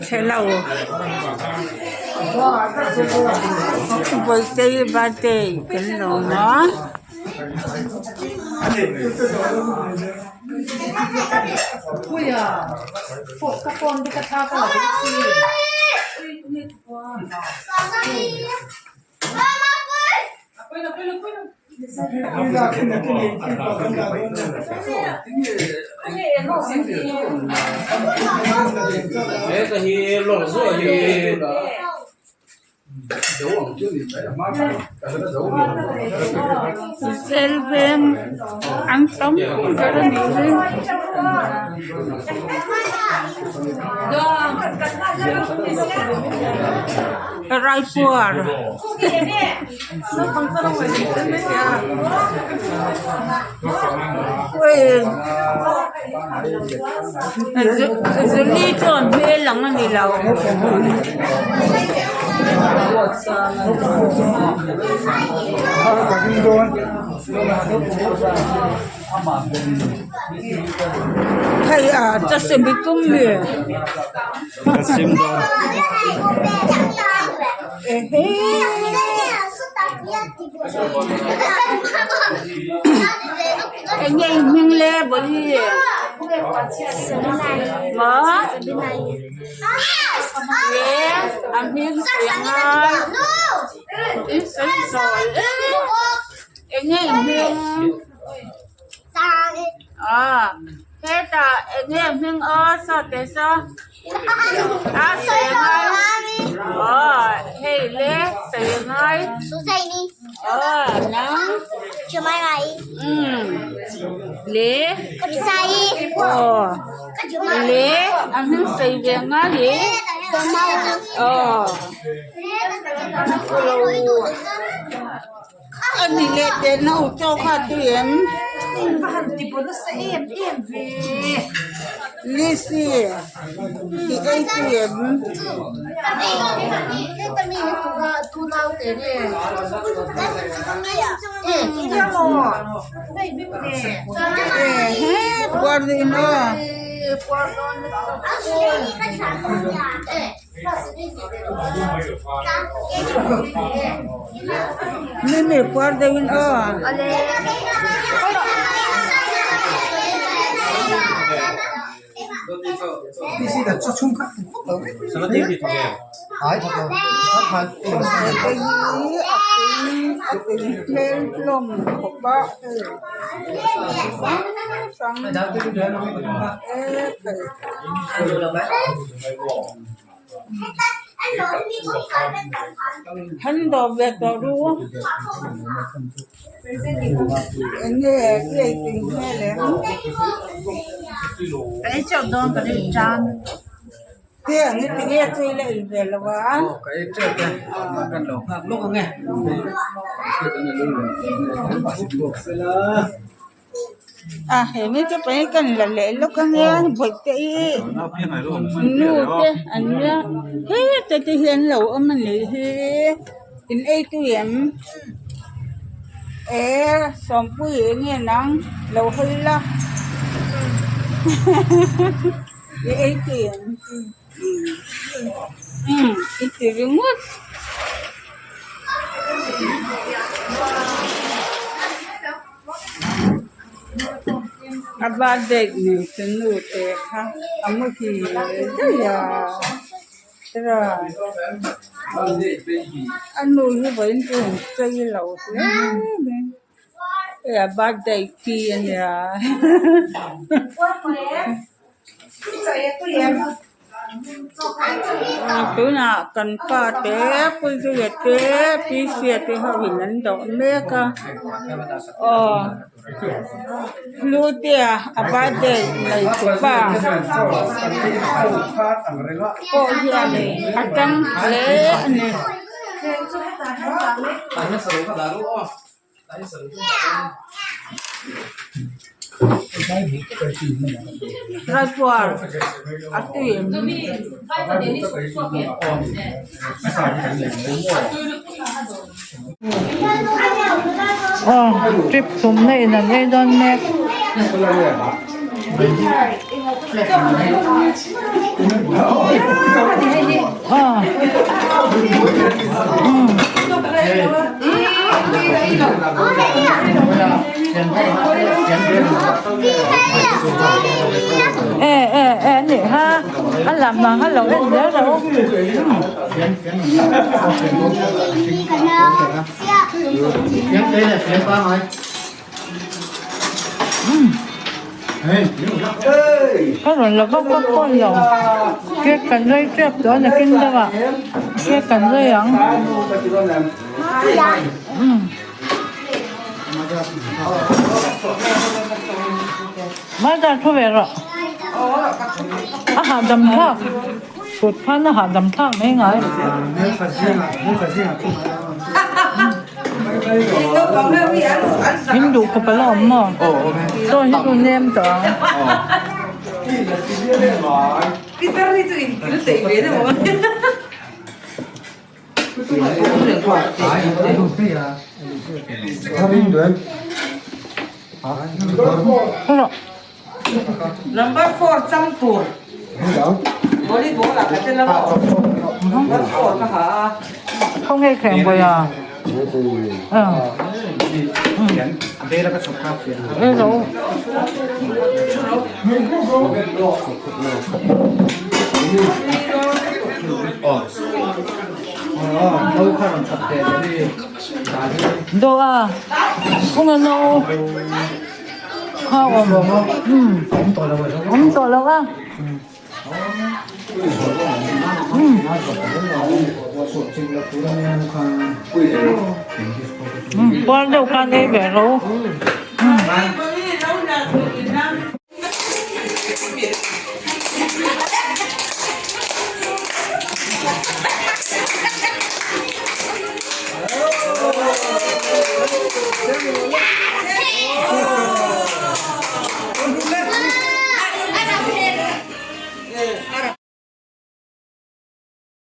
Chhelo Bawihtei birthday kan lawm a. Selveng an tam ber a nih hi. Raipuar. Zuli chuan hmel ang a ni lo. Hei a chasemi tum mi. Eng nge i hming le bawihi maw le a hming sawi a ngai i sawi sawi em eng nge i hming ah hetah eng nge hming aw saw teh saw. A sawi ngai aw hei le sawi ngai aw nang umm le aw le a hming sawi ve ngai e aw a ni leh teh no chaw kha tui em lisi tih ei tui em. Mimi puar deuhin aw. Hei hi a tui a tui hmel hlawm khawp a hei chi hrang hrang e khai. Han dawp ve tawh ru eng nge i ei tui hmel em? Te ang i ti nge tui la ei ve lo a. A he mi te pahnih kan la leh lawk ania bawihte hi nu te an nia heta te hian lo awm a nih hi in ei tui em eh sawmpui eng nge nang lo hawi la i ei tui em umm i ti ringawt. A birthday ni chu nu te kha a muhil daih a a nu hi vawiin chu an chei lo hle mai hei a birthday khi a nia. Tunah kan pa te Puizuia te Pisia te ho in an dawh mek a aw Hlutea a birthday nei tu pa pawh hian a tang hle a ni. Raipuar a tui em? Aw trip thumna in an ei dawn mek. E e e anih kha a lam ang a lo en zel lo. Ka rawn la vak vak pawn lo cake kan rei tep tawh a nakin deuh ah cake kan rei ang Mother thu ve rawh a hahdam thlak kut khan a hahdam thlak mai ngai. In duh khawp a la awm maw? Saw hi chu nem tawh ang. Number 4 chang tur. Volleyball ah ka tel a maw? Number 4 ka ha a. Khawnge thleng bawi a? Hello. Do a, khawnge no? Kha awm umm awm tawh lo a umm puar deuh khan ei ve ro.